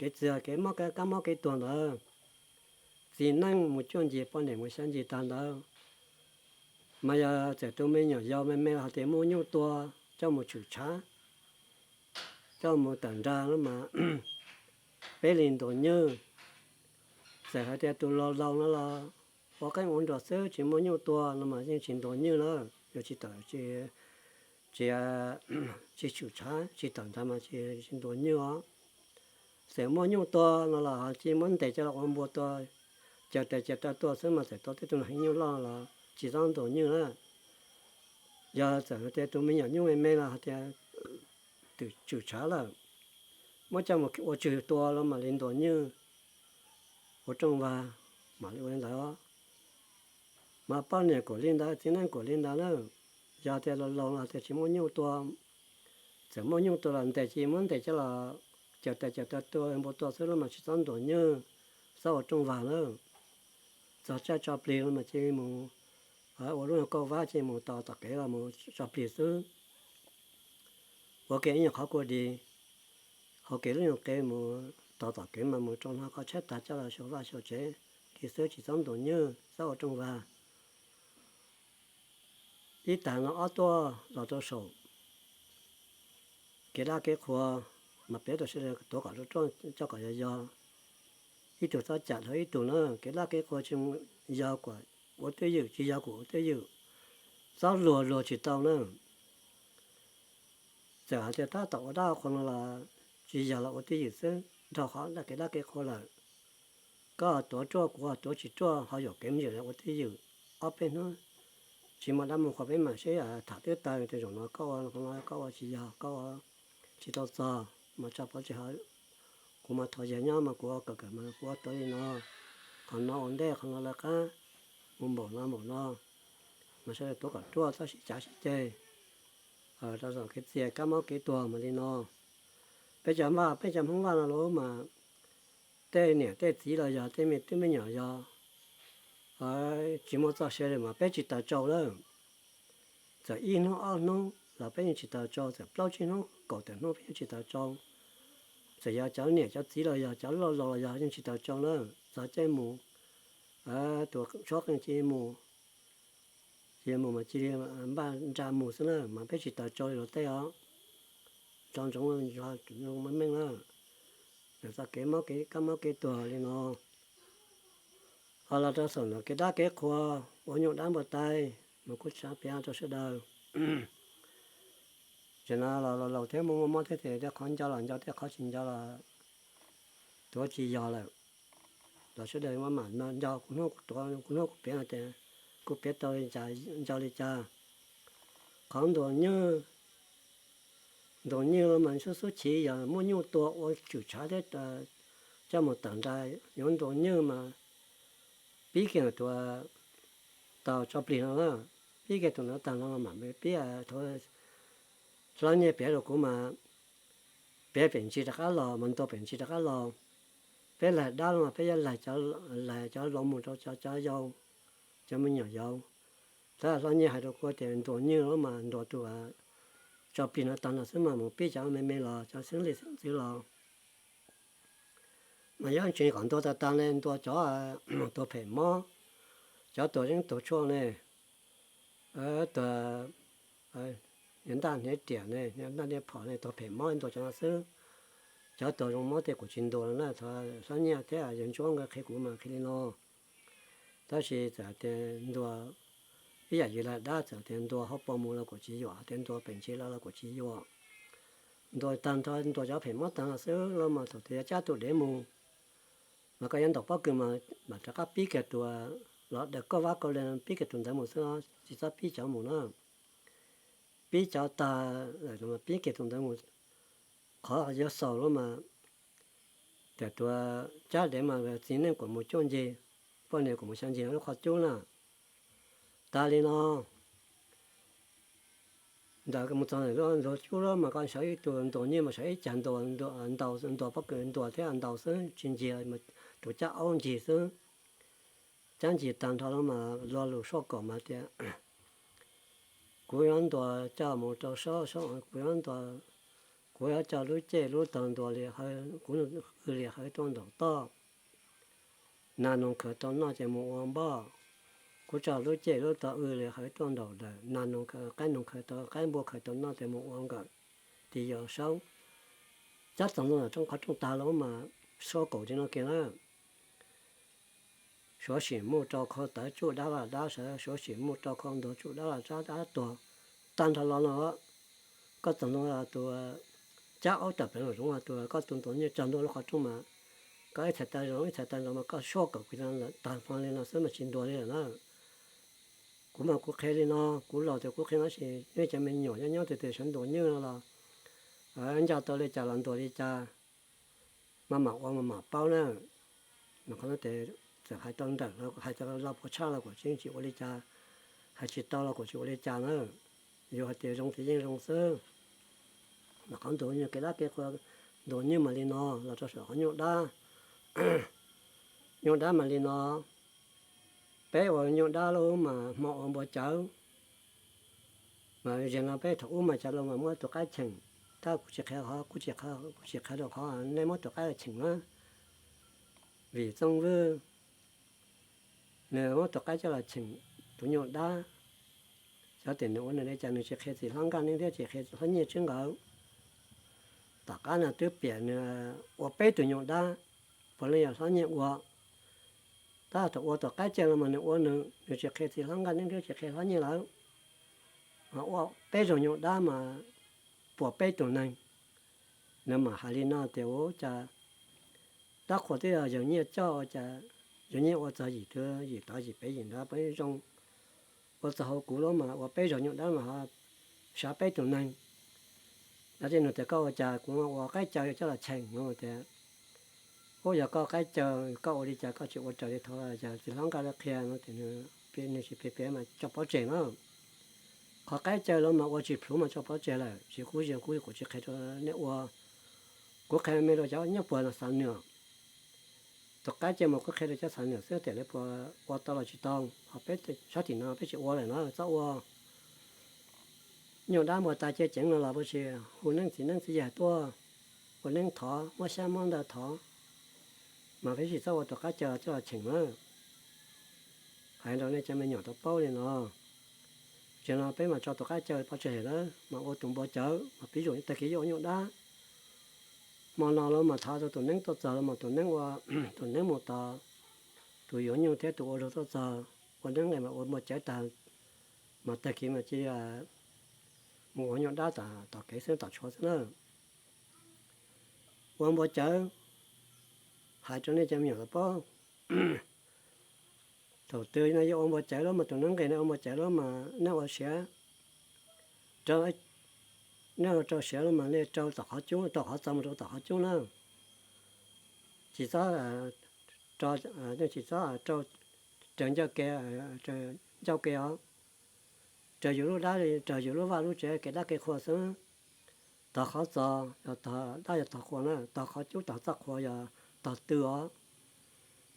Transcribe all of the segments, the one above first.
kev txiag kev mob kab mob kev tuag ntawd, txiv neej mus cuaj ncig poj niam mus xya ncig tag ntawd, mas yog txawm tus me nyuam yaus me me hais tias muaj nyuj tua coj mus tshwm tshav, coj mus tawm nra no mas peb li ntuas nywj. Txawm hais tias tus laus laus no los ua qeej ua nruas xwb tsis muaj nyuj tua no mas yeej tsis ntuas nywj na, yuav tsis tawm, tsis, tsis tshwm tshav tsis tawm nra mas tsis ntuas nywj os. Txawm muaj nyuj tua no los ho cia muab ntes coj los ua npua tua, caws tes caws taw tua xwb mas txawm tau tej tug heev nyuj loj los tsis txhob ntuas nywj na. Yog txawm tias tus me nyuam nyuj me me los hais tias twm tshwm tshav lawm, muab coj mus ua tswg tua los mam li ntuas nywj, ua rooj vag mam li ua li ntawd. Mas poj niam kuj li ntawd, txiv neej kuj li ntawd na. Yog tias laus laus los tias tsis muaj nyuj tua, txawm muaj nyuj tua los ntes cia muab ntes coj los caws tes caws taw tua npua tua xwb los mas tsis txhob ntuas nywj, txhob ua rooj vag na. Txog caij tso plig los mas cia mus ua lub kauj vab cia mus tos tom kev los mus tso plig xwb. Ua ke ib nyuag qhov kua dis, hau kev lub nyuag qe mus tos tom kev mas mus rau hno kho tshaib tag coj los xyuas vaj xyuas tsev li xwb tsis txhob ntuas nywj txhob ua rooj vag. Ib tag no ob tuaj los rau saum kev dab kev qhua, mas peb rau sawv daws tuav kom ruaj ruaj coj kom yog yog, ib tug txhob cam dhau ib tug na. Kev dab kev qhua tsis yog kom ua twj ywm, tsis yog kom ua twj ywm, txhob luag luag tsis tau na. Txawm hais tias tab tom ua dab qhua no los tsis yog los ua twj ywm xwb, dhau qhov kev dab kev qhua lawm. Koj tuav ruaj kuv tuav tsis ruaj ho yuam kev me ntsis ua twj ywm ob peb hnub, tsis muaj dab muaj qhua peb mam seb tham twb taw tias zaum no koj ua, koj ua tsis yog, koj ua tsis tau txog mas tso pov tseg ho kuv mas thov zag nyob mas kuv ua kawm kawm mas kuv ua tuav li no, qhov no ua ntej qhov no lawv qab, mus npaum no npaum no, mas sawv daws tuav kom ruaj txhob sib cav sib ceg. Rau zaum kev txias kab mob kev tuag mas li no. Peb cov vaj, peb cov Hmoob Vaj no lub mas tej niam tej txiv los yog tej me tub me nyuam yog tsis muaj txoj sia li mas peb tsis taws tsau lawm. Txawm ib hnub ob hnub los peb yeej tsis taws tsau, txawm plaub tsib hnub kaum tawm hnub peb yeej tsis taws tsau. Txawm yog cov niam cov txiv los yog cov loj laus los yog yeej tsis taws tsau na. Txog caij mus, tus tshuab qeej cia mus, cia mus mas cia li npaj nra mus xwb na, mas peb tsis taws tsau li luag tej os. Nco ntsoov, nco ntsoov meej meej na. Nws txoj kev mob kev kab mob kev tuag li no. Ho los rau saum no kev dab kev qhua, ua nyuj dab npua tai, mas kuv tshaj piav rau sawv daws. Tam no los laus thiab muaj muaj mob thiab ces tej qhov nco los nco, tej qhov tsis nco los tuav tsis yog lawm. Los sawv daws maj mam nco, kuv hnub kuv tuav, kuv hnub kuv piav no tias kuv piav tau li cas, nco li cas. Qhov ntuas nywj, ntuas nywj los mas xub xub chiv yog muaj nyuj tua ua tshwm tshav thiab coj mus tawm nra, yuav ntuas nywj mas pib kiag tus tau tso plig no na, pib kiag tus ntawd tag no mam pib. Thaum hlob Nyiaj piav rau kuv mas piav pem ntsis rov qab los, mas ntuas pem ntsis rov qab los. Peb laig dab los mas peb yuav laig, laig cov laus mus rau cov yau, cov me nyuam yaus. Tab hlob Nyiaj hais rau kuv tias ntuas nywj los mas ntuas tus tso plig no tag no xwb mas mus pib cov me me los, cov xeeb leej xeeb ntxwv los. Mas yuav tseem kom ntuas tag tag ne, ntuas cov tuag phem mob, cov tuag yeeb tuag tshuaj ne, tuag hniav ntaj hniav riam ne, hniav ntaj hniav phom ne, tuag phem mob ntuas cov no xwb. Cov tuag zoo mob tej kuv tsis ntuas no na. Hlob Nyiaj thiab yawg Ntsuab nkawd qhia kuv mas qhia li no. Tab sis txawm tias ntuas ib yam yus laig dab, txawm tias ntuas hauv paus mus los kuv tsis yuam, tias ntuas pem ntsis los los kuv tsis yuam. Ntuas tag nrho, ntuas cov phem mob tag no xwb los mas thaum twg yuav cab tus dev mus, mas koj yuav ntaus pob kws mas mam rov qab pib kiag tus los daws kauj vab kauj le, pib kiag tus ntawd mus xwb, tsis txhob pib cov mus na. Pib cov tag lawm mas pib kiag tus ntawd mus. Qhov yuav xaus los mas tias tus cab dev mas txiv neej kuj mus cuaj ncig, poj niam kuj mus xya ncig lub qhov cub na. Tas li no, ntawm mus txog ntawm lub cub lawm mas koj sawv ib tug ntuas nywj mas sawv ib cag ntuas, ntuas pob kws ntuas thiab ntaus xwb tsis ncig, tus cab aub ncig xwb. Cab ncig tag nrho lawm mas lo lus soj kom mas tias kuv yuav ntuas coj mus rau saub, saub kuv yuav ntuas, kuv Kuv yuav tso lub ceg lub tog ntuas li hawv, kuv w li hawv tuaj ntaus toj. Nas noog khaws tau noj ces mus ua npoj. Kuv tso lub ceg lub tog w li hawv tuaj ntaus daws. Nas noog khaws, qaib noog khaws tau, qaib npua khaws tau noj ces mus ua nkawm, tis yos saub. Cab txog ntua ntawm rooj qhov rooj tag lawm mas suab kaum li no kiag na. Suav sim muj rau khau tawv tsuj dab laj dab sawv, suav sim muj rau khau ntuag tsuj dab laj dab dab tuag tag nrho los no. Koj txog ntua tus cab aub tawm plaws nraum zoov, tus koj tus ntuas nyiaj txog ntua lub qhov rooj mas koj ib txhais taw zoov ib txhais taw nraud mas koj suab kaum kiag lawm tag nrho li no xwb mas tsis ntuas li lawm na. Kuv mas kuv qhia li no, kuv laus tias kuv qhia no tab sis nej cov me nyuam nyob nyob twg twg sawv ntuas nywj no los nco tau li cas los ntuas li cas, mas mam ua mas mam paub na. Mas qhov no ces txawm hais tau ntawm los hais tau loj puas tshaj los kuv tsis ua li cas, hais tsis tau los kuv tsis ua li cas na. Yus hais tias zoo ces yeej zoo xwb. Mas qhov ntuas nyuj kev dab kev qhua, ntuas nyuj mas li no los rau saum qhov nyuj dab. Nyuj dab mas li no, peb ua nyuj dab lub mas hmo ua npua cawv. Mas zaum no peb thaum ub mas cov laus mas muab tus qaib cheem, tab kuv tsis qhia qhov, kuv tsis qhia, kuv tsis qhia rau qhov nej muab tus qaib los cheem na. Vim Txooj Vwj nws muab tus qaib coj los cheem tus nyuj dab, xyov tias nws ua nws li cas nws tsis qhia txiv hlob Nkaj Neeb thiab tsis qhia txiv hlob Nyiaj Tswb nkawd. Tom qab no twb piam nws ua peb tug nyuj dab, puav leej yog hlob Nyiaj ua. Tab thaum ua tus qaib cawg los mas nws ua nws, nws tsis qhia txiv hlob Nkaj Neeb thiab tsis qhia hlob Nyiaj lawm. Mas ua peb zaug nyuj dab mas puas peb tug neeg. Nws mam hais li no tias ua cas dab qhuas twb yog yawg Nyiaj coj ua cas yawg Nyiaj ua txog yim twg yim tod yim pem yim ntawd peb zoo, ua txog hauv kuv lub mas ua peb zaug nyuj dab mas ho sav peb tug neeg. Lawv thiaj nug tias koj ua cas, kuv ua qaib cawg coj los cheem no tias, ub yog koj qaib cawg koj ua li cas koj tsis ua raws li thov los yog txiv hlob Nkaj Neeb qhia no tias nws tsis piav piav mas tso pov tseg no. Qhov qaib cawg los mas ua tsis plhuav mas tso pov tseg lawm, tsis kub zias kub kuv tsis qhia rau nej ua. Kuv qhia me rau cov nyob puag no xav nws, tus qaib cawg mas kuv qhia rau cov xav nws xwb tias lawv puas ua tau los tsis tau, ho peb sab tim no peb tsis ua lawm no txhob ua. Nyuj dab npua tas cia ceev no los puas tsis hu neeb txiv neeb txiv yaig tuaj ua neeb thov, muab xyab muab ntawv thov, mas peb tsis txhob ua tus qaib cawg coj los cheem na. Hais rau nej cov me nyuam tau paub li no. Zaum no peb mas tso tus qaib cawg pov tseg lawm mas ua tus npua cawv mas pib zaum tag kis yuav ua nyuj dab. Hmo no los mas thov rau tus neeb tuaj txog los mas tus neeb ua, tus neeb mus tos tus yuav nyuj thiab tus ua luag tuaj txog, ua neeb nqes mas ua npua cawv tag, mas tag kis mas cia mus ua nyuj dab tom kev xwb tom tshuav xwb na. Ua npua cawv, hais rau nej cov me nyuam tau paub. Thaum twg no yuav ua npua cawv lawm mas tus neeb nqes no ua npua cawv lawm mas nej ua siav, nej ua rau siav lawm mas nej rau tom qhov cub, rau qhov txos mus rau tom qhov cub na. Tsis txhob, tsis txhob rau raws ncauj ke, ncauj ke os. Raws yus lub dab, raws yus lub vaj lub tsev kev dab kev qhua xwb. Tog qhov txos yog tog dab yog tog qhua na, tog qhov cub tog txoj qhua yog tog tw os.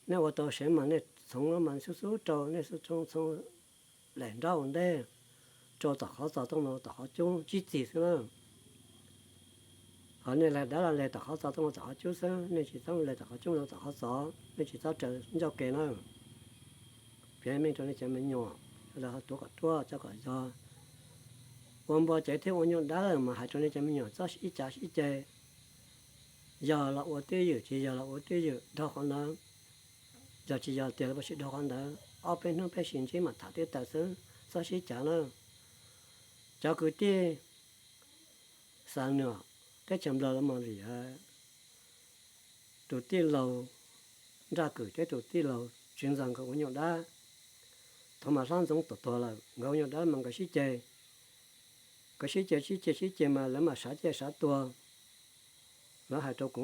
Nej ua tau siav mas nej txhoov mas xub xub rau, nej xub txhoov txhoov daim nraub ua ntej, rau tom qhov txos tuaj mus tom qhov cub tsib txig xwb na. Ho nej leg dab los leg tom qhov txos tuaj mus tom qhov cub xwb, nej tsis txhob leg tom qhov cub mus tom qhov txos, nej tsis txhob raws ncauj ke na. Piav meej rau nej cov me nyuam, lawv ho tuav kom ruaj coj kom yog. Ua npua cawv thiab ua nyuj dab mas hais rau nej cov me nyuam txhob sib cav sib ceg. Yog los ua twj ywm, tsis yog los ua twj ywm, dhau qhov ntawd. Yog tsis yog tiag los ua tsis dhau qhov ntawd, ob peb hnub peb sib ntsib mas tham twb tawm xwb, txhob sib cav na. Cov kwv tij Xam Nuam teb chaws Nplog los mas vim tus tij laug Nraj Kwm thiab tus tij laug Tswv Ntxawg nkawd ua nyuj dab. Thaum mas hlob Ntxoov Tuam tuag lawm nkawd ua nyuj dab mas nkawd sib ceg, nkawd sib ceg sib ceg sib ceg mas lawv mas sav ceg sav tuag. Lawv hais rau kuv